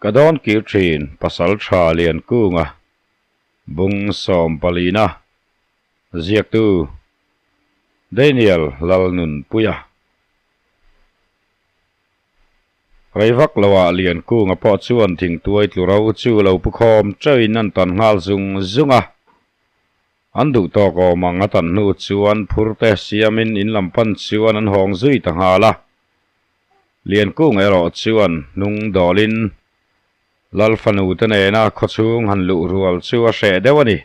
Ka dawn kir thin Pasaltha Liankunga bung sawmpalina ziaktu Daniel Lalnunpuia. Rei vak loah Liankunga pawh chuan thingtuai tlu ro chu lo pu khawm teuhin an tan nghal zung zung a. An duh tawk awm ang a tan hnu chuan phur te siamin in lam pan chuan an hawng zui ta nghal a. Liankung erawh chuan hnung dawlin Lal fanu te nena khawchhung han luh rual chu a hreh deuh a ni.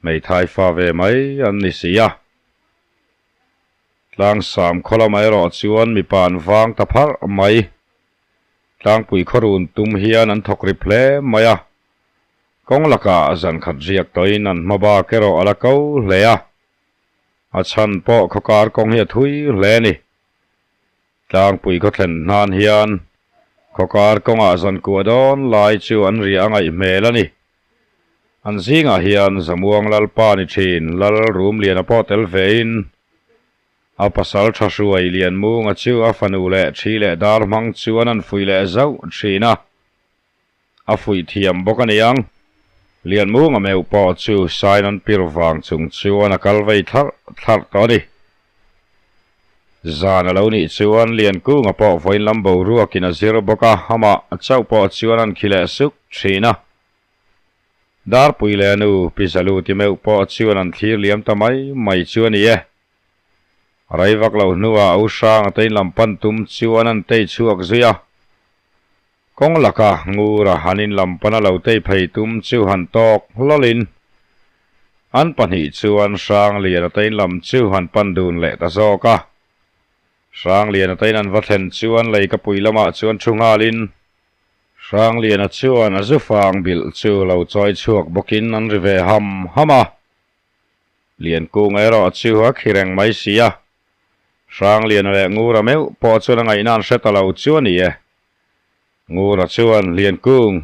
Hmeithai fa ve mai an ni si a. Tlangsam khaw lamah erawh chuan mipa an vang ta pharh mai. Tlangpui khawrun tum hian an thawk rip hle mai a. Kawng lakah zan khat riak tawhin an hma bak erawh a la ko hle a. A chhan pawh khawkar kawng hi a thui hle a ni. Tlangpui khaw thlen hnan hian khawkar kawngah zan kuah dawn lai chu an riah a ngaih hmel a ni. An zingah hian Zamuang Lalpa ni thin Lal Rumliana pawh tel vein a pasal tha hruai Lianmunga chu a fanu leh thi leh dar hmang chuan an fuih leh zauh thin a. A fuih thiam bawk a niang. Lianmunga meuh pawh chu Sainon pir vang chung chuan a kal vei thlarh thlarh tawh a ni. Zan a lo nih chuan Liankunga pawh vawiin lam boruakin a zir bawk a, amah chauh pawh chuan an khi leh suk thin a. Darpui leh a nu Pi Zaluti meuh pawh chuan an thlir liam ta mai mai chu a ni e. Rei vak lo hnuah a u hrang a tein lam pan tum chuan an tei chhuak zui a. Kawng laka Ngura han in lam pana lo tei phei tum chu han tawk hlawlin an pahnih chuan Hrangliana te in lam chu han pan dun leh ta zawk a. Hrangliana te in an va thlen chuan leikapui lamah chuan thu nghalin Hrangliana chuan a zu fang bilh chu lo chawi chhuak bawkin an ri ve ham ham a. Liankung erawh chu a khi reng mai si a. Hrangliana leh Ngura meuh pawh chuan a ngaihna an hre ta lo chu a ni e. Ngura chuan, Liankung,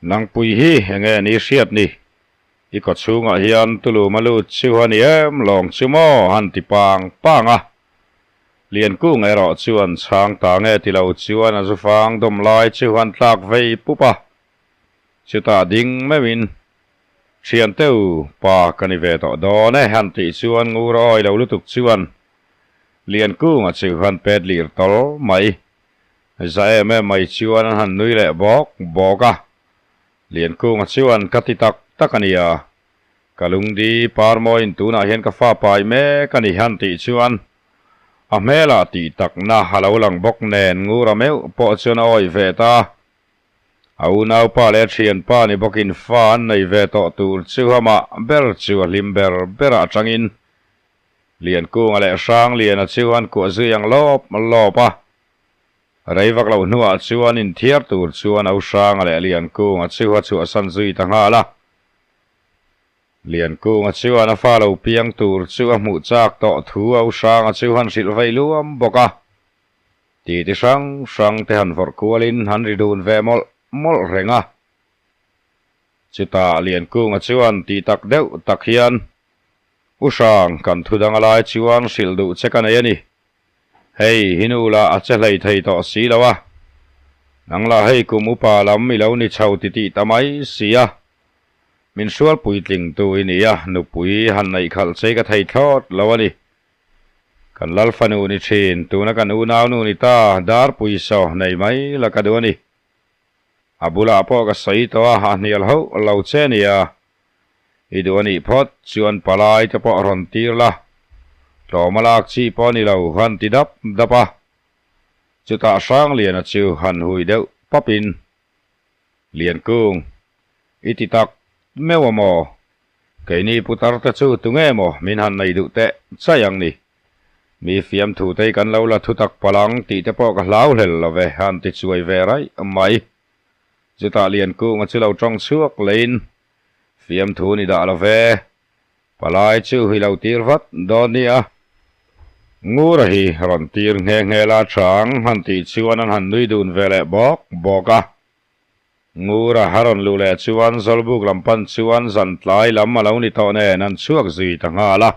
nangpui hi enge ni hriat ni? I kaw chhungah hian tulum a lut chu a ni em lawng chu maw? han ti pang pang a. Liankung erawh chuan chhang ta nge ti lo chuan a zufang dawm lai chu han tlak vei pup a. Chutah ding meuhin, Thianteu, pa ka ni ve tawh dawn e han tih chuan Ngura awi lo lutuk chuan Liankunga chu han pet lir tawl mai. Za em em mai chuan an han nui leh bawk bawk a. Liankunga chuan ka ti tak tak a nia. Ka lungdi parmawiin tunah hian ka fa pai mek a ni han tih chuan a hmelah tih takna a lo lang bawk nen Ngura meuh pawh chuan a awih ve ta. A unaupa leh a thianpa ni bawkin fa an nei ve tawh tur chu amah ber chu a hlim ber berah atangin Liankunga leh Hrangliana chu an kuah zui ang lawp lawp a. Rei vak lo hnuah chuan inthiar tur chuan Au Hranga leh Liankunga chu a chhuahsan zui ta nghal a. Liankunga chuan a fa lo piang tur chu a hmuh chak tawh thu Au Hranga chu han hrilh vei luam bawk a. Ti ti hrang hrang te han vawrh kualin han ri dun ve mawlh mawlh reng a. Chutah Liankunga chuan ti tak deuh tak hian U Hrang, kan thu dang a lai chuan hrilh duh che ka nei a ni. Hei, hi nu lah a che hlei thei tawh si lo a. Nang lah hei kum upa lam i lo ni chho ti tih ta mai si a. Min hrual puitling tu i ni a, nupui han neih khalh che ka thei thlawt lo a ni. Kan lal fanu ni thin, tuna kan unau nu ni ta, darpui saw nei mai la ka duh a ni. A bulah pawh ka sawi tawh a, a hnial hauh lo che nia. I duh a nih phawt chuan palai te pawh rawn tir la, tlawm a lak chi pawh a ni lo han ti dap dap a. Chutah Hrangliana chu han hui deuh papin, Liankung, i ti tak meuh a maw? Keini putar te chu tunge maw min han nei duh teh chai ang ni? Mi fiamthu te hi kan lo la thutak palh ang tih te pawh ka hlau hlel lo ve han ti chuai ve raih mai. Chutah Liankunga chu lo tawng chhuak leiin, Fiamthu ni dah lo ve, palai chu hi lo tir vat dawn nia. Ngura hi rawn tir nghe nghe la chang han tih chuan an han nui dun ve leh bawk bawk a. Ngura a rawn luh leh chuan Zawlbuk lam pan chuan zan tlai lam a lo ni tawh nen an chhuak zui ta nghal a.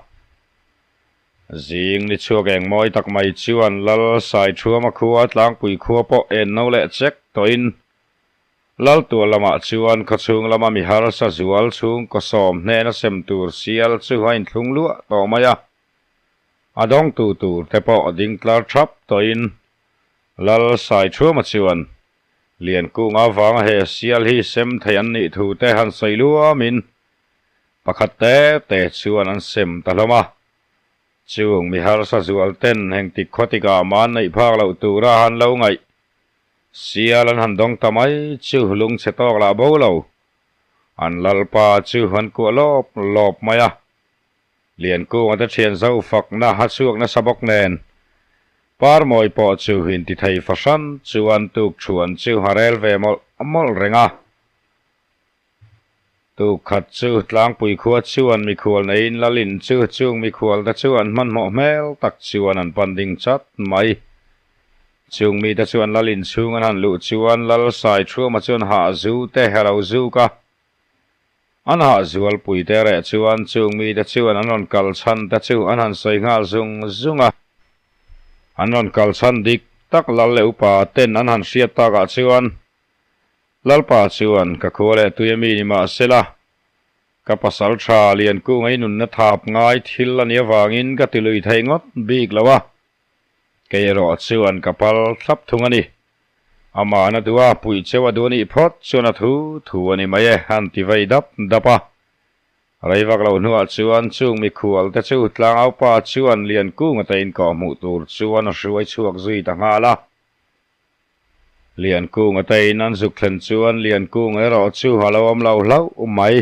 Zing ni chhuak eng mawi tak mai chuan Lal Saithuama khua tlangpui khua pawh en no leh chek tawhin Lal tual lamah chuan khawchhung lama mi harsa zual chhungkaw sawm hnena sem tur sial chu a inthlung luah tawh mai a. A dawngtu tur te pawh ding tlar thap tawhin Lal Saithuama chuan Liankunga vanga he sial hi sem thei an nih thu te han sawi luamin pakhat te te chuan an sem ta hlawm a. Chung mi harsa zual ten heng tik khaw tikah man neih phak loh tura han lo ngaih Sial an han dawng ta mai chu lungchhe tawk lah bo lo. An lalpa chu an kuah lawp lawp mai a. Liankunga te thian zo fakna a chhuak nasa bawk nen. Parmawi pawh chu intithei fahran chuan tukthuan chu a rel ve mawlh mawlh reng a. Tuk khat chu tlangpui khua chuan mikhual neiin Lalin chu chung mikhual te chu an hmanhmawh hmel tak chuan an pan ding chat mai. Chung mite chuan Lalin chhung an han luh chuan Lal Saithuama chuan hah zu te a lo zuk a. An hah zualpui te reh chuan chung mite chuan an rawn kal chhan te chu an han sawi nghal zung zung a. An rawn kal chhan dik tak Lal leh upa ten an han hriat takah chuan Lalpa chuan, Ka khua leh tui a mi ni mah sela, ka pasal tha Liankung ei nunna thap ngai thil a nih avangin ka ti lui thei ngawt bik lo a, kei erawh chuan ka pal thlap thung a ni. Amahna duha puih cheu a duh a nih phawt chuan a thu thu a ni mai e, an ti vei dap dap a. Rei vak lo hnuah chuan chung mikhual te chu tlangaupa chuan Liankunga te inkawhhmuh tur chuan a hruai chhuak zui ta nghal a. Liankung a teiin an zuk thlen chuan Liankung erawh chu a lo awm lo hlauh mai.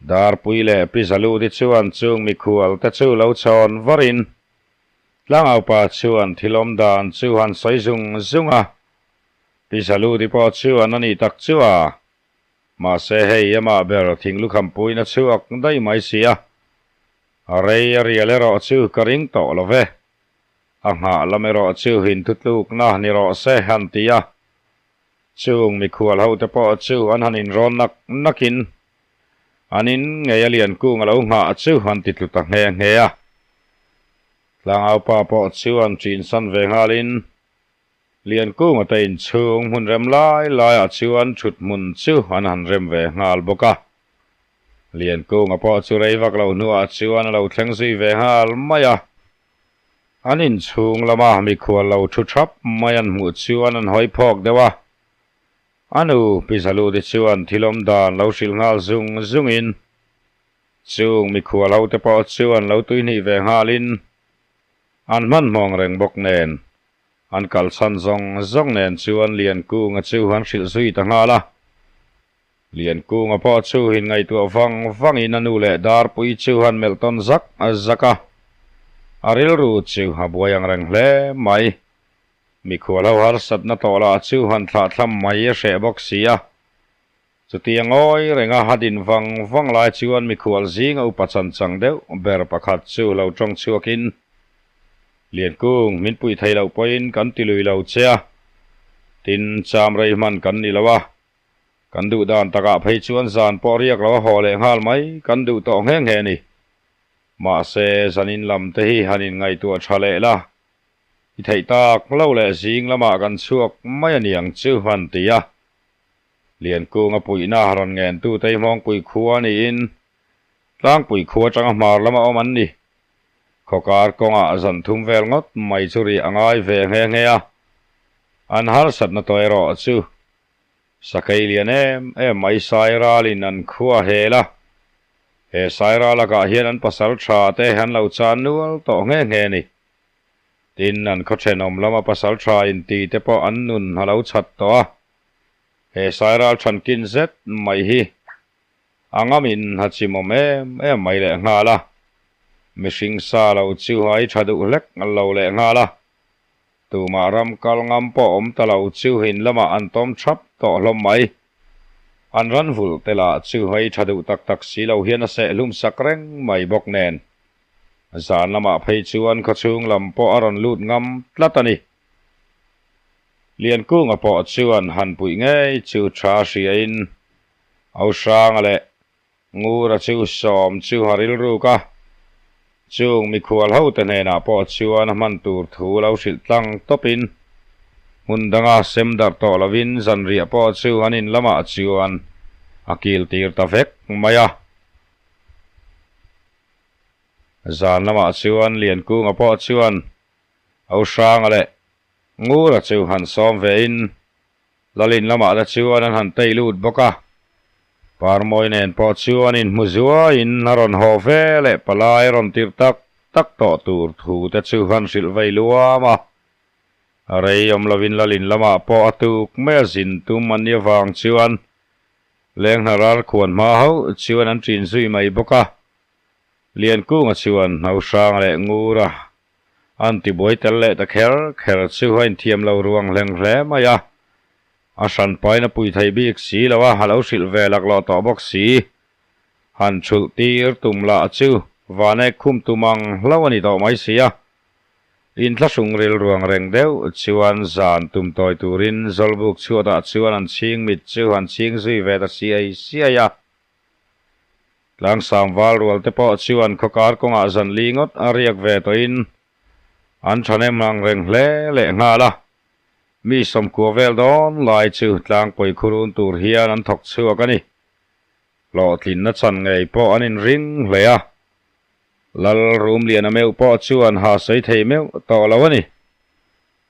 Darpui leh Pi Zaluti chuan chung mikhual te chu lo chhawn varin Tlangaupa chuan thil awm dan chu han sawi zung zung a. Pi Zaluti pawh chuan a nih tak chu a. Mahse hei amah ber thinglukham puiin a chhuak daih mai si a. A rei a rial erawh chu ka ring tawh lo ve. A nghah lam erawh chu inthutlukna ni rawh se han ti a. Chung mikhual hote pawh chu an han inrawn nak nakin an in ngei a Liankung a lo nghah chu an ti tlu ta nghe nghe a. Tlangaupa pawh chu an ṭinsan ve nghalin Liankunga te inchhung hmun rem lai laiah chuan ṭhut hmun chu an han rem ve nghal bawk a. Liankunga pawh chu rei vak lo hnuah chuan a lo thleng zui ve nghal mai a. An inchhung lama mikhual lo thu thap mai an hmuh chuan an hawi phawk deuh a. A nu Pi Zaluti chuan thil awm dan lo hrilh nghal zung zungin chung mikhual ho te pawh chuan lo tuihnih ve nghalin an hmanhmawng reng bawk nen an kalchhan zawng zawng nen chuan Liankunga chu an hrilh zui ta nghal a. Liankunga pawh chu inngaihtuah vang vangin a nu leh Darpui chu han melh tawn zak zak a, a rilru chu a buai ang reng hle mai. Mikhual ho harsatna tawh lah chu han thlahthlam mai a hreh bawk si a. Chutia ngawi renga a din vang vang lai chuan mikhual zinga upa chanchang deuh ber pakhat chu lo tawng chhuakin, Liankung, min puih thei loh pawhin kan ti lui lo che a, tin cham rei hman kan ni lo a, Kan duh dan takah phei chuan zan pawh riak lo a haw leh nghal mai kan duh tawh nghe nghe a ni. Mahse, zanin lam te hi han inngaihtuah tha leh la, i theih tak lo leh zing lamah kan chhuak mai a niang chu han ti a. Liankunga puihna rawn ngentu te hi Hmawngpui khua niin Tlangpui khua atanga hmar lama awm an ni. Khawkar kawngah zan thum vel ngawt mai chu rih a ngai ve nghe nghe a, an harsatna tawh erawh chu Sakei lian em em mai Sairalin an khua hel a, he Sairal lakah hian an pasal tha te an lo chan nual tawh nghe nghe a ni. Tin, an khaw thenawm lama pasal tha inti te pawh an nun a lo chhat tawh a, he Sairal thankin zet mai hi a ngamin a chimawm em em mai lehnghal a, mihring sa lo chu a i tha duh hlek lo lehnghal a. Tumah ram kal ngam pawh awm ta lo chu in lamah an tawm thap tawh hlawm mai. An ran vulh te lah chu hei tha duh tak tak si lo hian a seh hlum sak reng mai bawk nen. Zan lamah phei chuan khawchhung lam pawh a rawn lut ngam tlat a ni. Liankunga pawh chuan han puih ngei chu tha hriain Auhranga leh Ngura chu sawm chu a rilruk a. Chung mikhual hote hnenah pawh chuan a hman tur thu lo hrilh tlang tawpin hmun danga sem darh tawh lovin zanriah pawh chu an in lamah chuan a kil tir ta vek mai a. Zan lamah chuan Liankunga pawh chuan Auhranga leh Ngura chu han sawm vein Lalin lamah te chuan an han tei lut bawk a, Parmawi nen pawh chuan inhmu zuaiin a rawn haw ve leh palai rawn tirh tak tak tawh tur thu te chu han hrilh vei luam a. Rei awm lovin Lalin lamah pawh a tuk mai a zin tum an nih avang chuan Lenghna rar khuan hma hauh chuan an ṭin zui mai bawk a. Liankunga chuan Hauhrang leh Ngura An tibuai tel leh ta kher kher chu a inthiam lo ruang hleng hle mai a, a hran pain a pui thei bik si lo a, a lo hrilh ve laklawh tawh bawk si. Han chhulh tir tum lah chu vanek khum tum ang hlo a ni tawh mai si a. Inthlahrung rilruang reng deuh chuan zan tum tawi turin Zawlbuk chhuatah chuan an chhing mit chu han chhing zui ve ta siai siai a. Tlangsang val rual te pawh chuan khawkar kawngah zan li ngawt a riak ve tawhin an thahnem ang reng hle leh nghal a. Mi sawmkua vel dawn lai chu tlangpui khurun tur hian an thawk chhuak a ni. Hlawhtlinna chan ngei pawh an inring hle a. Lal Rumliana meuh pawh chuan ha sawi thei meuh tawh lo a ni.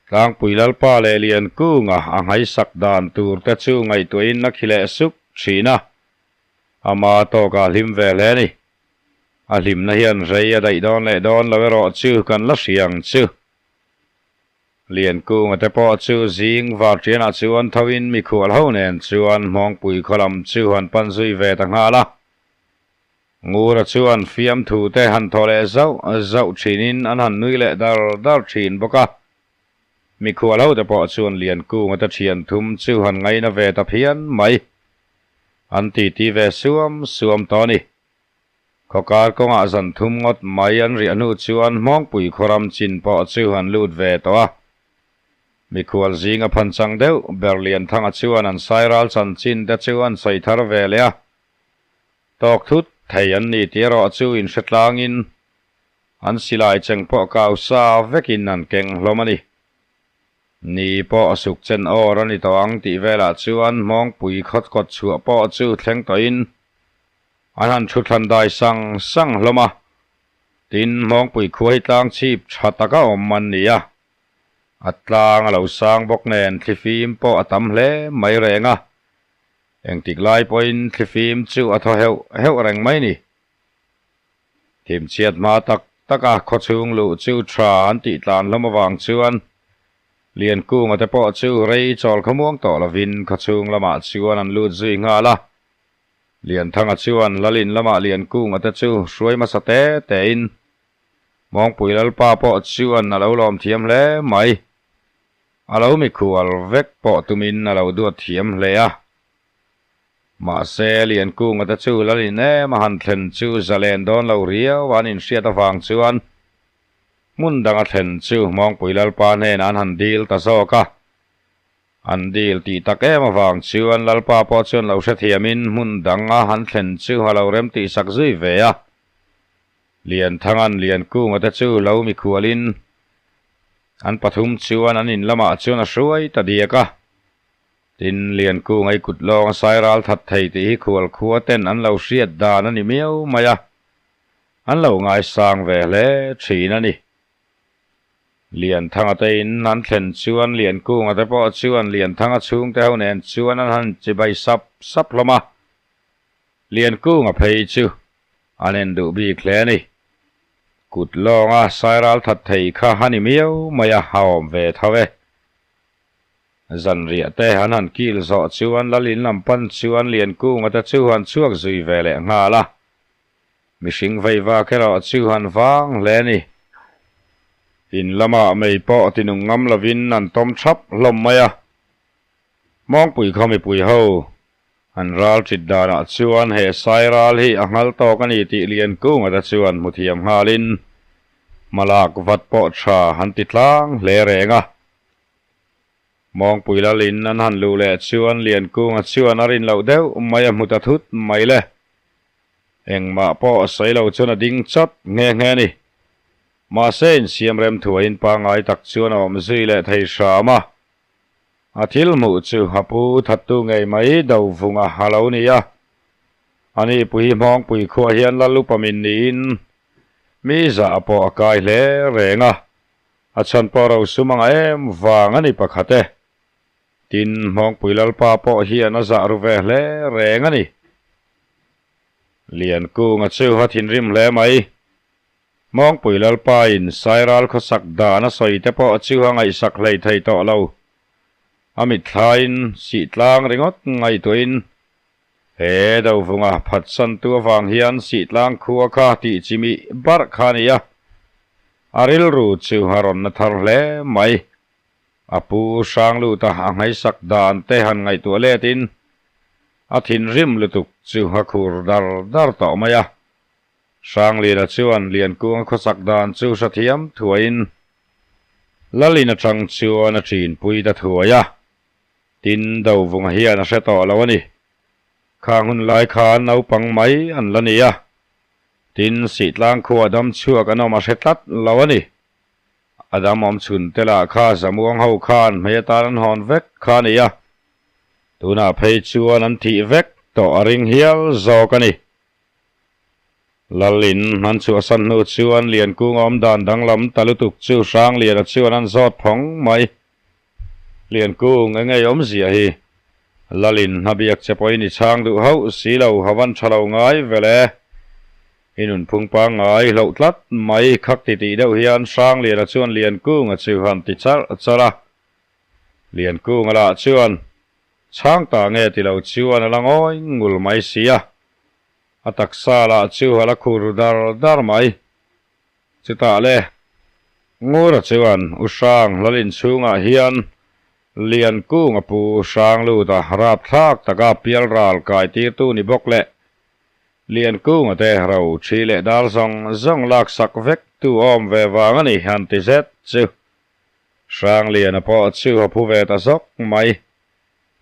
Tlangpui Lalpa leh Liankunga a nghaisak dan tur te chu ngaihtuahin a khi leh suk thin a. Ama tawkah hlim ve hle a ni. A hlimna hian rei a daih dawn leh dawn lo erawh chu kan la hria ang chu. Liankunga te pawh chu zing varṭianah chuan thoin mikhual ho nen chuan Hmawngpui khaw lam chu han pan zui ve ta nghal a. Ngura chuan fiamthu te han thaw leh zauh zauh ṭhinin an han nui leh dar dar ṭhin bawk a. Mikhual ho te pawh chuan Liankunga te ṭhian thum chu han ngaina ve ta phian mai. An titi ve suam suam tawh a ni. Khawkar kawngah zan thum ngawt mai an riah hnu chuan Hmawngpui khawram chin pawh chu an lut ve tawh a. Mikhual zinga phanchang deuh Berlianthanga chuan an sairal chanchin te chu an sawi thar ve leh a. Tawk thut thei an ni tih erawh chu inhre tlangin an silai cheng pawh kau sa vekin an keng hlawm a ni. Ni pawh a suk chen awr a ni tawh ang tih velah chuan Hmawngpui khawt kawt chhuah pawh chu thleng tawhin an han thu thlan dai sang sang hlawm a. Tin, Hmawngpui khua hi tlang chhip tha taka awm an ni a. A tlang a lo sang bawk nen thlifim pawh a tam hle mai reng a. Engtik lai pawhin thlifim chu a thaw heuh heuh reng mai ni. Thimchhiat hma tak tak a khawchhung luh chu tha an tih tlan hlawm avang chuan Liankunga te pawh chu rei chawl khawmuang tawh lovin khawchhung lamah chuan an lut zui nghal a. Lianthanga chuan Lalin lamah Liankunga te chu hruai hmasa te tein Mawngpui Lalpa pawh chuan a lo lawm thiam hle mai. A lo mikhual vek pawh tumin a lo duat thiam hle a. Mahse, Liankunga te chu Lalin em a han thlen chu zalen dawn lo riau an inhriat avang chuan hmun danga thlen chu Hmawngpui Lalpa hnenah an han dil ta zawk a. An dil tih tak em avang chuan Lalpa pawh chuan lo hrethiamin hmun dang a han thlen chu a lo remtih sak zui ve a. Lianthanga'n Liankunga te chu lo mikhualin an pathum chuan an in lamah chuan a hruai ta diak a. Tin, Liankunga i kut lawng a sai ral that thei tih hi khual khua ten an lo hriat dan a ni miau mai a, an lo ngaisang ve hle thin a ni. Lianthanga te in an thlen chuan Liankunga te pawh chuan Lianthanga chhungte ho nen chuan an han chibai sap sap hlawm a, Liankunga phei chu an en duh bik hle a ni. Kut lawnga sai ral that thei kha a ni miau mai a, a awm ve tho e. Zanriah te an han kil zawh chuan Lalin lam pan chuan Liankunga te chu han chhuak zui ve leh nghal a. Mihring veivak erawh chu han vang hle a ni. In lamah mei pawh tinung ngam lovin an tawm thap hlawm mai a. Hmawngpui khaw mipui ho an ral ṭit danah chuan he sai ral hi a nghal tawk a ni tih Liankunga te chuan hmu thiam nghalin hmalak vat pawh ṭha han ti tlang hle reng a. Mawngpui Lalin an han luh leh chuan Liankunga chuan a rin loh deuh mai a hmu ta thut mai le. Engmah pawh a sawi lo chuan a ding chawt nghe nghe a ni. Mahse insiam rem thuaiin pangngai tak chuan a awm zui leh thei hram a. A thil hmuh chu a pu thattu ngei mai Dovunga a lo ni a. Ani pui Hmawngpui khuah hian Lal upa min niin mi zah pawh a kai hle reng a. A chhan pawh rosum anga em vang a ni pakhat e. Tin, Hmawngpui Lalpa pawh hian a zah ru ve hle reng a ni. Liankunga chu a thinrim hle mai. Hmawngpui Lalpain Sairal khawsak dan a sawi te pawh chu a ngaihsak hlei thei tawh lo. A mitthlain sihtlang ringawt ngaihtuahin he Dovunga phatsantu avang hian sihtlang khua kha tih chimih barh kha a ni a, a rilru chu a rawn na thar hle mai. A pu Hrangluta a ngaihsak dan te han ngaihtuah letin a thinrim lutuk chu a khur dar dar tawh mai a. Hranglina chuan Liankunga khawsak dan chu hrethiam thuaiin Lalin atang chuan a ṭinpui ta thuai a, tin Dovunga hian a hre tawh lo a ni. Khang hun lai khan naupang mai an la ni a, tin Sihtlang khua dam chhuak an awm a hre tlat lo a ni. A dam awm chhun te lah kha Zamuang ho khan hmei atan an hawn vek kha a ni a, tunah phei chuan an thih vek tawh a ring hial zawk a ni. Lalin an chhuahsan hnu chuan Liankung awm dan danglam ta lutuk chu Hrangliana chuan an zawt phawng mai. Liankung eng ei awmzia hi? Lalin a biak che pawhin i chhang duh hauh si lo, a van tha lo ngai vel e. I nunphung pangngai hloh tlat mai khak ti tih deuh hian Hrangliana chuan Liankunga chu han ti charh charh a. Liankunga lah chuan Chhang ta nge ti lo chuan a la ngawi ngul mai si a. A taksa lah chu a la khur dar dar mai. Chutah le, Ngura chuan U Hrang Lalin chhungah hian Liankung a pu Hrang lut a, rapthlak taka pialral kai tirtu ni bawk leh Liankunga te ro thi leh dar zawng zawng laksak vek tu awm ve vang a ni han ti zet chu. Hrangliana pawh chu a phu ve ta zawk mai.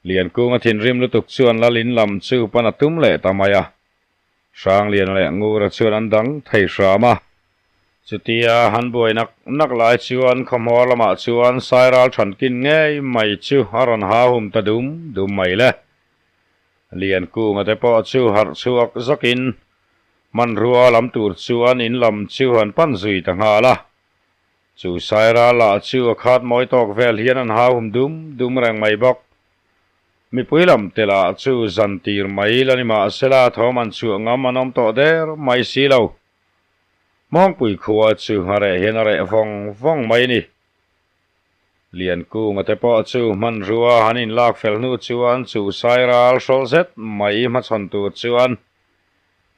Liankunga thinrim lutuk chuan Lalin lam chu pan a tum leh ta mai a. Hrangliana leh Ngura chuan an dang thei hram a. Chutia han buai nak nak lai chuan khawhmawr lamah chuan Sairal thankin ngei mai chu a rawn ha hum ta dum dum mai le. Liankunga te pawh chu harh chhuak zawkin hmanrua lam tur chuan in lam chu an pan zui ta nghal a. Chu Saira lah chu a khat mawi tawk vel hian an hauhum dum dum reng mai bawk. Mipui lam te lah chu zan tir mai la ni mahsela thawm an chhuah ngam an awm tawh der mai si lo. Hmawngpui khua chu a reh hian a reh vawng vawng mai ni. Liankunga te pawh chu hmanrua han inlak fel hnu chuan chu Sairal hrawlh zet mai hmachhawn tur chuan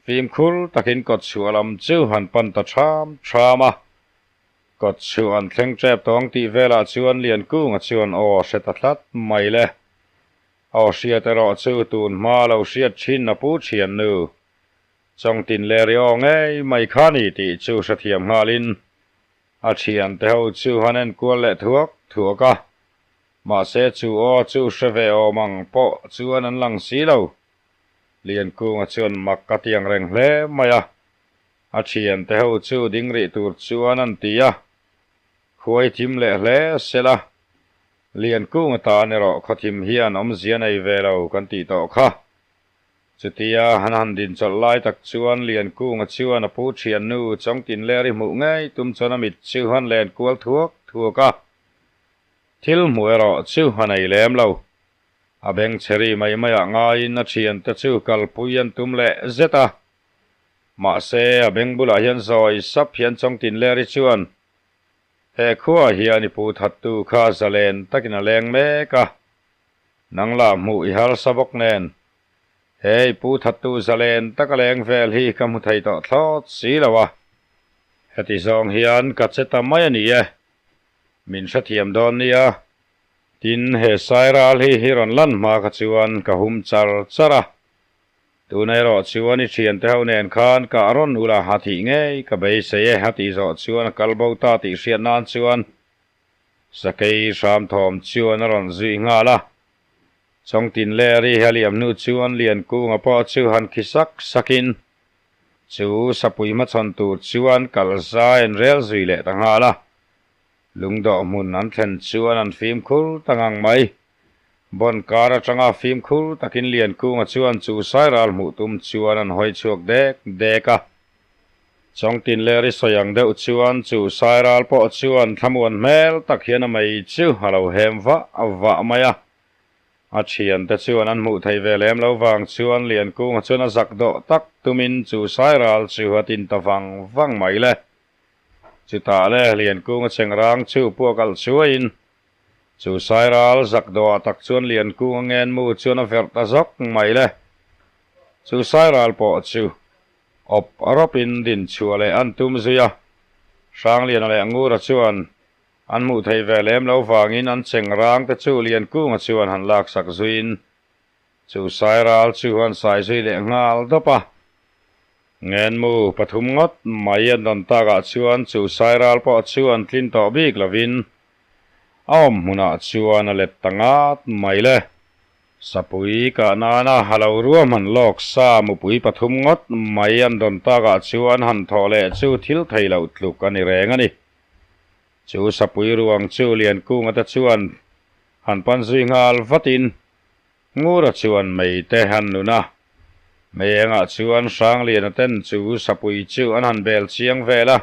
Fimkhur takin kawtchhuah lam chu han pan ta ṭham ṭham a. Kawtchhuah an thleng ṭep tawng tih velah chuan Liankunga chuan aw hre ta tlat mai le. Aw hriat erawh chu tun hma lo hriat ṭhin a pu ṭhiannu. Chawngtin leh ri aw ngei mai kha ni tih chu hrethiam nghalin a ṭhiante ho chu han enkual leh thuak thuak a. Mahse chu aw chu hre ve awm ang pawh chuan an lang si lo. Liankunga chuan mak a ti ang reng hle mai a, a thiante ho chu ding rih tur chuan an ti a, khuai thim leh hle sela, Liankunga tan erawh khawthim hian awmzia nei ve lo kan tih tawh kha. Chutia han han din chawlh lai tak chuan Liankunga chuan a pu thiannu Chawngtinleri hmuh ngei tum chuan a mit chu han len kual thuak thuak a, thil hmuh erawh chu a nei lem lo. A beng chhe ri mai maiah ngaiin a thiante chu kalpui an tum leh zet a. Mahse, a beng bulah hian zawi sap hian Chawngtinleri chuan, He khuaah hian i pu thattu kha zalen takin a leng mek a, nang lah hmuh i harsa bawk nen. He i pu thattu zalen taka leng vel hi ka hmu thei tawh thlawt si lo a. Heti zawng hian ka che ta mai a ni e. Min hrethiam dawn nia. Tin, he Sairal hi hi rawn lan hma kha chuan ka hum char char a. Tuna erawh chuan i thiante ho nen khan ka rawn ula a thih ngei ka beisei e a tih zawh chuan a kal bo ta tih hriat nan chuan Sakei hram thawm chuan a rawn zui nghal a. Chawngtin leh ri a liam hnu chuan Liankunga pawh chu han khi sak sakin. Chu sapui hmachhawn tur chuan kal zai an rel zui leh ta nghal a. Lungdawh hmun an thlen chuan an fimkhur ta ngang mai. Bon kar atanga fimkhur takin Liankunga chuan chu sairal hmuh tum chuan an hawi chhuak dek dek a. Chawngtin leh ri sawi ang deuh chuan chu sairal pawh chuan thlamuan hmel tak hian a mei chu a lo hem vah vah mai a. A thiante chuan an hmuh theih ve lem lo vang chuan Liankunga chuan a zak dawh tak tumin chu sairal chu a tin ta vang vang mai le. Chutah le Liankunga chengrang chu puak alh chuaiin Chu Sairal zak dawhah tak chuan Liankung a ngen mu chuan a verh ta zawk mai le. Chu Sairal pawh chu awp a rawpin din chhuah leh an tum zui a. Hrangliana leh Ngura chuan an hmuh theih ve lem lo vangin an cheng rang te chu Liankunga chuan han laksak zuiin chu Sairal chu an sai zui leh nghal dawp a. Ngenmu pathum ngawt mai an rawn takah chuan chu Sairal pawh chu an tlin tawh bik lovin a awm hmunah chuan a let ta ngat mai le. Sapui kah nana a lo ruahman lawk sa mupui pathum ngawt mai an rawn takah chuan han thawh leh chu thil thei loh tluk a ni reng a ni. Chu sapui ruang chu Liankunga te chuan han pan zui nghal vatin Ngura chuan mei te han nun a, mei engah chuan Hrangliana ten chu sapui chu an han bel chiang vel a,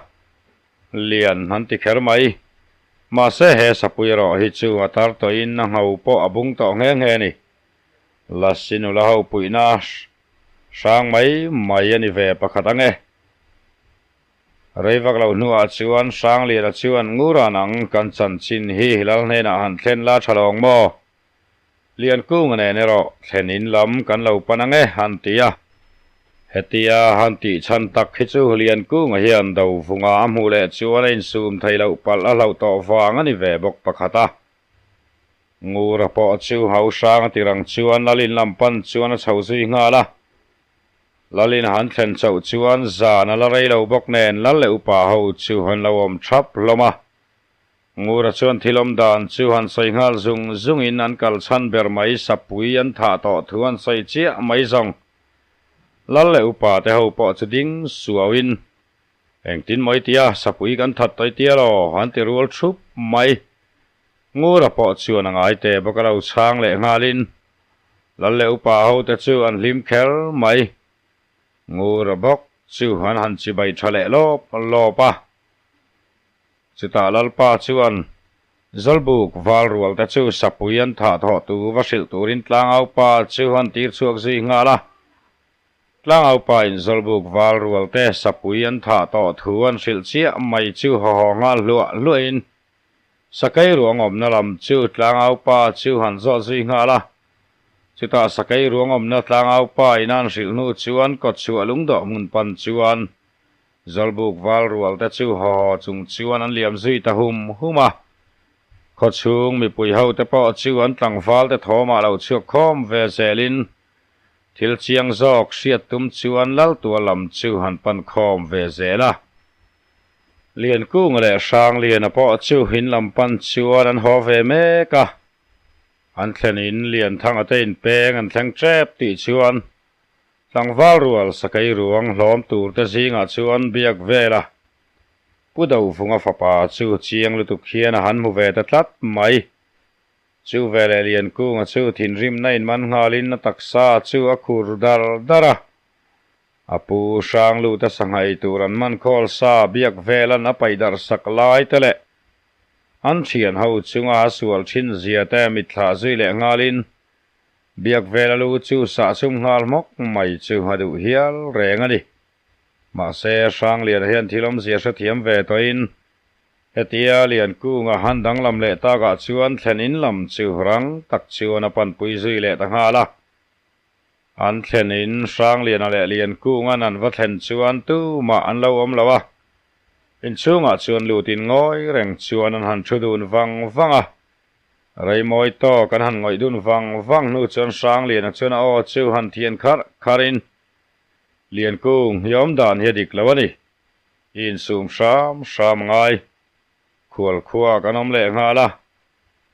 lian an ti kher mai. Mahse he sapui erawh hi chu a tar tawhin a ngho pawh a bung tawh nghe nghe a ni. Lasi nula ho puihna hrang mai mai a ni ve pakhat ang e. Rei vak lo hnuah chuan Hrangliana chuan Ngura nang kan chanchin hi lal hnenah han thlen la tha lawng maw? Liankunga nen erawh thlen in lam kan lo pan ang e, han ti a. Hetia han tih chhan tak hi chu Liankunga hian do vunga a hmuh leh chuan a insum thei loh palh a hlauh tawh vang a ni ve bawk pakhat a. Ngura pawh chu hauhrang a tirang chuan Lalin lam pan chuan a chho zui nghal a. Lalin han thlen chauh chuan zan a la rei lo bawk nen Lal leh upa ho chu an lo awm thap hlawm a. Ngura chuan thil awm dan chu han sawi nghal zung zungin an kal chhan ber mai sapui an thah tawh thu an sawi chiah mai zawng. Lal leh upa te ho pawh chu ding suauin, Engtin mawi tia sapui kan that tawih tia law an ti rual thup mai. Ngura pawh chuan a ngai teh bawk a lo chhang leh nghalin Lal leh upa ho te chu an hlim kher mai. Ngura bawk chu an han chibai tha leh lawp lawp a. Chutah Lalpa chuan Zawlbuk val rual te chu sapui an thah thawh tu va hrilh turin Tlangaupa chu an tir chhuak zui nghal a. Tlangaupa in Zawlbuk val rual te sapui an thah tawh thu an hrilh chiah mai chu haw haw nghal hluah hluahin Sakei ruang awmna lam chu Tlangaupa chu han zawh zui nghal a. Chutah Sakei ruang awmna Tlangaupa in an hrilh hnu chuan kawtchhuah lungdawh hmun pan chuan Zawlbuk val rual te chu haw haw chung chuan an liam zui ta hum hum a. Khawchhung mipui ho te pawh chu an tlangval te thawmah lo chhuak khawm ve zelin thil chiang zawk hriat tum chuan Laltua lam chu han pan khawm ve zel a. Liankunga leh Hrangliana pawh chu in lam pan chuan an haw ve mek a. An thlen in Lianthanga te inpeng an thleng tep tih chuan Tlangval rual sakei ruang hlawm tur te zingah chuan biak vel a, Pu Dovunga fapa chu chiang lutuk hian a han hmu ve ta tlat mai. Chu veleh Liankunga chu thinrimna inman nghalin a taksa chu a khur dar dar a. A pu Hrangluta sanghai tur an man khawl sa biak velan a paih darh sak lai te leh an thian ho chunga a sual thin zia te mitthla zui leh nghalin Biak vela lu chu sahchhum nghal hmawk mai chu a duh hial reng a ni. Mahse, Hrangliana hian thil awmzia hrethiam ve tawhin hetia Liankunga han danglam leh takah chuan thlen in lam chu rang tak chuan a panpui zui leh ta nghal a. An thlen in Hrangliana leh Liankunga'n an va thlen chuan tumah an lo awm lo a. Inchhungah chuan lutin ngawi reng chuan an han thu dun vang vang a. Reimawi tawk an han ngawih dun vang vang hnu chuan Hrangliana chuan a aw chu han thian kharh kharhin, Liankung, i awm dan hi a dik lo a ni. I insum hram hram a ngai. Khual khua kan awm leh nghal a.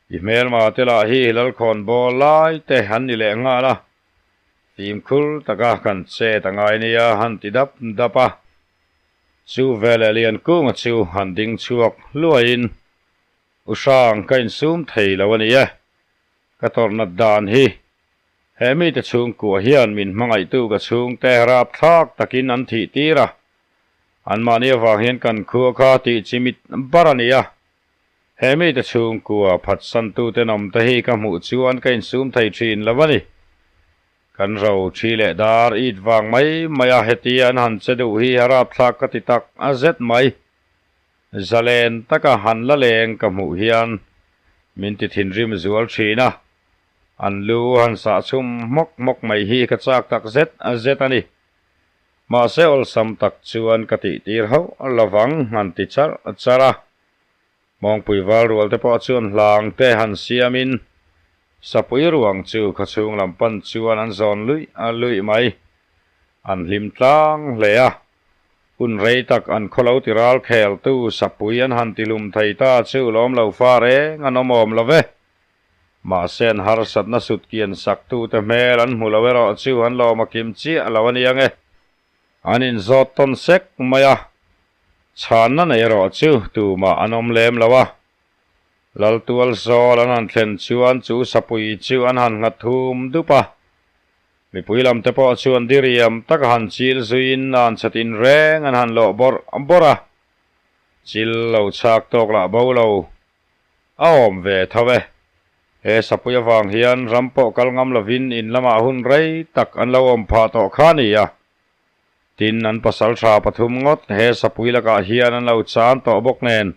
I hmelma te lah hi Lalkhawn bawl lai te an ni leh nghal a. Fimkhur taka kan chet a ngai nia han ti dap dap a. Chu veleh Liankunga chu han ding chhuak hluaiin, U Hrang, ka insum thei lo a ni e. Ka tawrhnat dan hi he mite chhungkua hian min hmangaihtu ka chhungte rapthlak takin an thih tir a. Anmahni avang hian kan khua kha tih chimit bar a ni a. He mite chhungkua phatsantute nawmte hi ka hmuh chuan ka insum thei thin lo a ni. Kan ro thi leh dar it vang mai mai a hetia an han che duh hi a rapthlak ka ti tak a zet mai. Zalen taka han la leng ka hmuh hian min ti thinrim zual thin a, an lu han sah chhum hmawk hmawk mai hi ka chak tak zet a zet a ni. Mahse awlsam tak chuan ka tihtir hauh lovang han ti charh charh a. Mawngpui val rual te pawh chuan hlang te han siamin sapui ruang chu khawchhung lam pan chuan an zawn luih a luih mai. An hlim tlang hle a, hun rei tak an khawlo ti ral khel tu sapui an han ti hlum thei ta chu lawm lo fa reng an awm awm lo ve. Mahse an harsatna sut kian sak tu te hmel an hmu lo erawh chu an lawm a kim chiah lo a nia nge. An inzawt tawn sek mai a, Chhanna nei erawh chu tumah an awm lem lo a, Laltual zawl an han thlen chuan chu sapui chu an han nghat thum dup a, mipui lam te pawh chuan diriam taka han chil zuiin an chhe tin reng an han lawh bawrh bawrh a, chil lo chhak tawk lah bo lo a awm ve tho e. He sapui avang hian ram pawh kal ngam lovin in lamah hun rei tak an lo awm phah tawh kha a ni a. Tin, an pasal tha pathum ngawt he sapui lakah hian an lo chan tawh bawk nen.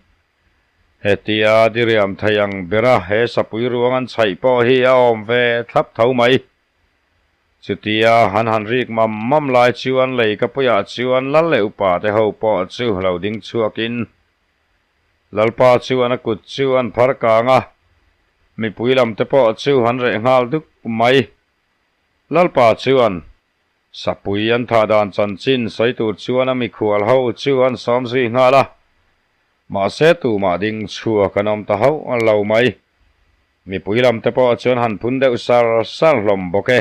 Hetia diriam thei ang bera he sapui ruang an chhaih pawh hi a awm ve thlap tho mai. Chutia han han rik mam mam lai chuan lei ka puiah chuan lal leh upa te ho pawh chu lo ding chhuakin Lalpa chuan a kut chu an phar kang a, mipui lam te pawh chu an reh nghal duk mai. Lalpa chuan Sapui an thah dan chanchin sawi tur chuan a mikhual ho chu an sawm zui nghal a, mahse tumah ding chhuak an awm ta hauh lo mai. Mipui lam te pawh chuan han phun deuh sar sar hlawm bawk e.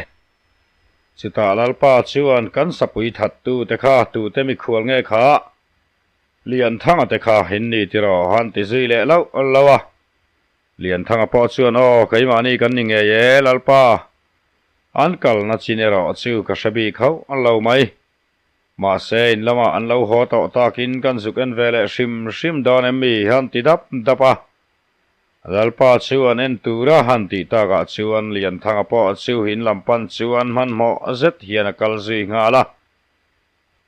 Chutah Lalpa chuan kan sapui thattu te kha tute mikhual nge kha Lianthanga te kha in ni tiraw han ti zui leh lauh lauh a. Lianthanga pawh chuan aw keimahni kan ni ngei e Lalpa. An kalna chin erawh chu ka hre bik hauh lo mai. Mahse, in lamah an lo haw tawh takin kan zuk en ve leh hrim hrim dawn em mi? Han ti dap dap a. Lalpa chu an en tura han tih takah chuan Lianthanga pawh chu in lam pan chuan hmanhmawh zet hian a kal zui nghal a.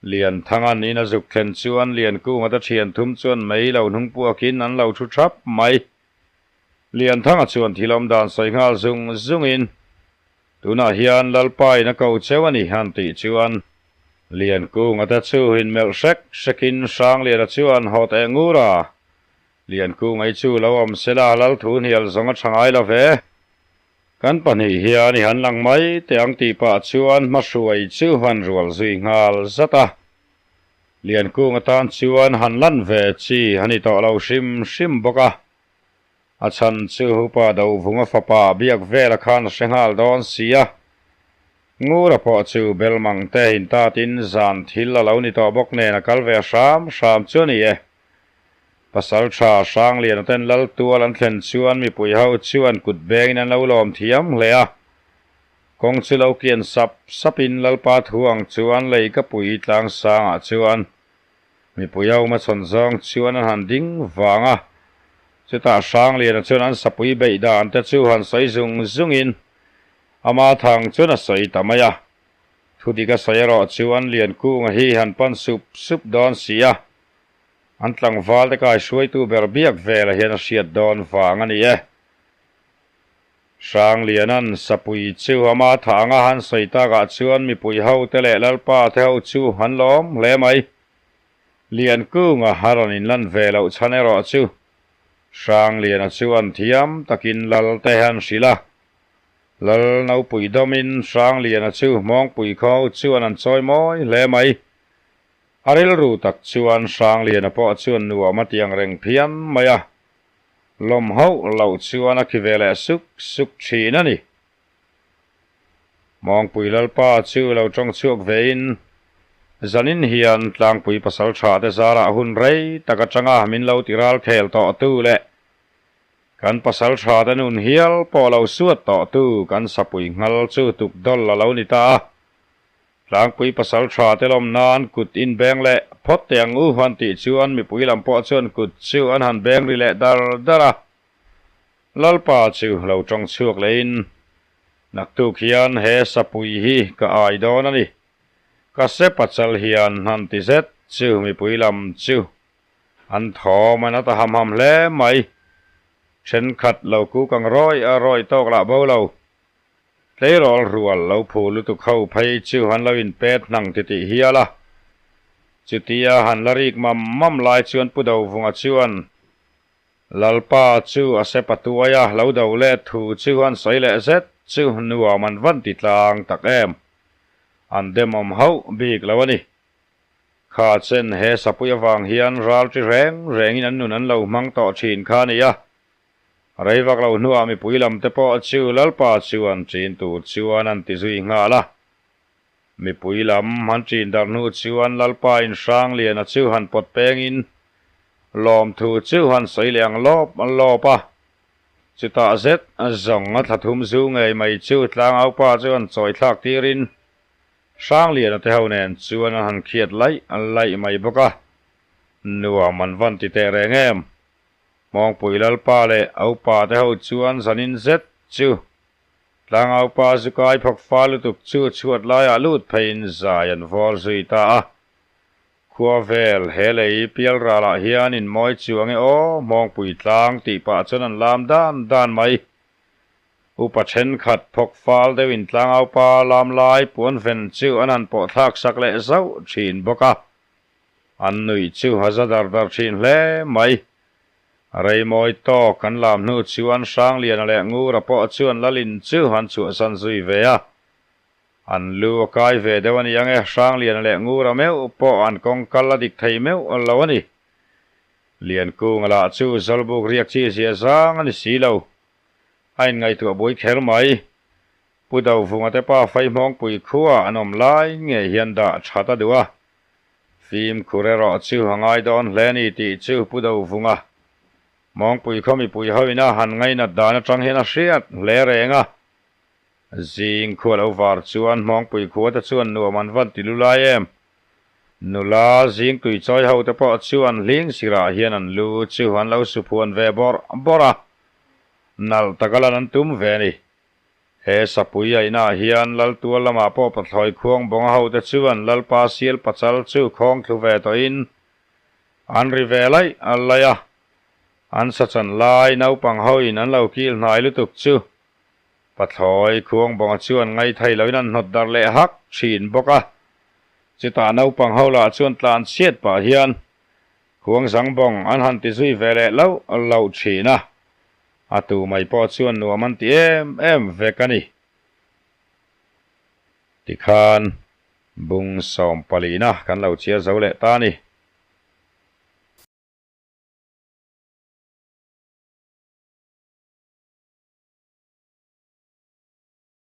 Lianthanga'n in a zuk thlen chuan Liankunga te thian thum chuan mei lo hnung puakin an lo thu thap mai. Lianthanga chuan thil awm dan sawi nghal zung zungin, Tunah hian Lalpa in a ko cheu a ni han tih chuan Liankunga te chu inmelh hrek hrekin Hrangliana chuan haw teh ngur a, Liankunga i chu lo awm sela Lalthu hnial zawng a tha ngai lo ve. Kan pahnih hian i han lang mai teh ang tih pah chuan hmahruai chu han rual zui nghal zat a. Liankung atan chuan han lan ve chi a ni tawh lo hrim hrim bawk a. A chhan chu Upa Dovunga fapa biak vela khan a hre nghal dawn si a. Ngura pawh chu Belmang te intatin zan thil a lo ni tawh bawk nen a kal ve hram hram chu a ni e. Pasal tha Hrangliana ten lal tual an thlen chuan mipui ho chuan kut bengin an lo lawm thiam hle a. Kawng chu lo kian sap sapin Lalpa thu ang chuan lei ka pui tlang sangah chuan mipui ho hmachhawn zawng chuan an han ding vang a. Chutah Hrangliana chuan an sapui beih dan te chu han sawi zung zungin ama thang chuan a sawi ta mai a. Thu dik a sawi erawh chuan Liankunga hi han pan sup sup dawn si a. An tlangval te kai hruaitu ber biak velah hian a hriat dawn vang a ni e. Hrangliana'n sapui chu ama thah anga han sawi takah chuan mipui ho te leh Lalpa te ho chu an lawm hle mai. Liankunga a rawn inlan ve loh chhan erawh chu Hrangliana chuan thiam takin Lal te han hrilh a. Lal nopui dawmin Hrangliana chu Hmawngpui khaw chuan an chawi mawi hle mai. A rilru tak chuan Hrangliana pawh chuan nuam a ti ang reng phian mai a, lawm hauh loh chuan a khi ve leh suk suk thin a ni. Mawngpui Lalpa chu lo tawng chhuak vein, Zanin hian tlangpui pasal tha te zarah hun rei tak atanga min lo ti ral khel tawh tu leh kan pasal tha te nun hial pawh lo suat tawh tu kan sapui nghal chu tuk dawl a lo ni ta a. Tlangpui pasal tha te lawm nan kut in beng leh phawt teh ang u han tih chuan mipui lam pawh chuan kut chu an han beng ri leh dar dar a. Lalpa chu lo tawng chhuak lehin, Naktuk hian he sapui hi ka ai dawn a ni. Ka se pachal hian han ti zet chu mipui lam chu an thawm an ata ham ham hle mai. Thenkhat lo kuk ang rawi a rawi tawk lah bo lo. Tleirawl rual lo phu lutuk ho phei chu han lo inpet hnang titih hial a. Chutia han la rik mam mam lai chuan Pu Dovunga chuan Lalpa chu a sepa tuai a, lo do let thu chu an sawi leh zet chu nuam an van ti tlang tak em. An demawm hauh bik lo a ni. Kha chen he sapui avang hian ral ṭi reng rengin an nun an lo hmang tawh ṭhin kha a ni a. Rei vak lo hnuah mipui lam te pawh chu Lalpa chuan ṭin tur chuan an ti zui nghal a. Mipui lam han ṭin darh hnu chuan Lalpa in Hrangliana chu han pawt pengin lawmthu chu han sawi leh ang lawp lawp a. Chutah zet zawng a thla thum zu ngei mai chu tlangaupa chu han chawi thlak tirin Hrangliana te ho nen chuan an han khiat laih laih mai bawk a. Nuam an van ti teh reng em? Hmawngpui Lalpa leh Aupa te ho chuan zanin zet chu Tlangaupa zukai phawk fa lutuk chu chhuat laiah lut pheiin zai an vawl zui ta a. Khua vel he lei pial ralah hian in mawi chuang e aw Hmawngpui tlang tih pah chuan an lam dan dan mai. Upa thenkhat phawk fal deuhin Tlangaupa lam lai puan ven chu an han pawh thlak sak leh zauh thin bawk a. An nuih chu a za dar dar thin hle mai. Reimawi tawk an lam hnu chuan Hrangliana leh Ngura pawh chuan Lalin chu an chhuahsan zui ve a. An lu a kai ve deuh a ni ang e, Hrangliana leh Ngura meuh pawh an kawng kal a dik thei meuh lo a ni. Liankunga lah chu Zawlbuk riak chi zia zang a ni si lo. A inngaihtuah buai kher mai. Pu Dovunga te pa Faihmawngpui khua an awm lai ngei hian dah that a duh a. Fimkhur erawh chu a ngai dawn hle ni tih chu Pu Dovunga Mawngpui khaw mipui hoina han ngainat dan atang hian a hriat hle reng a. Zing khua lo var chuan Mawngpui khua te chuan nuam an van ti lu lai em. Nula zing tui chawi ho te pawh chuan hling sirah hian an lu chu an lo su phuan ve bawrh bawrh a. Nalh taka lan an tum ve a ni. He sapui aihnaah hian Laltual lamah pawh pathlawi khuang bawnga hote chuan Lalpa sial pachal chu khawng thlu ve tawhin an ri ve laih laih a, an sachan lai naupang hoin an lo kil hnai lutuk chu pathlawi khuang bawnga chuan ngaithei loin an hnawt darh leh hak thin bawk a. Chutah naupang ho lah chuan tlan chhiat pah hian khuang zang bawng an han ti zui ve leh loh loh thin a. A tu mai pawh chuan nuam an ti em em vek a ni. Tikhan bung sawm palina kan lo chhiar zo leh ta a ni.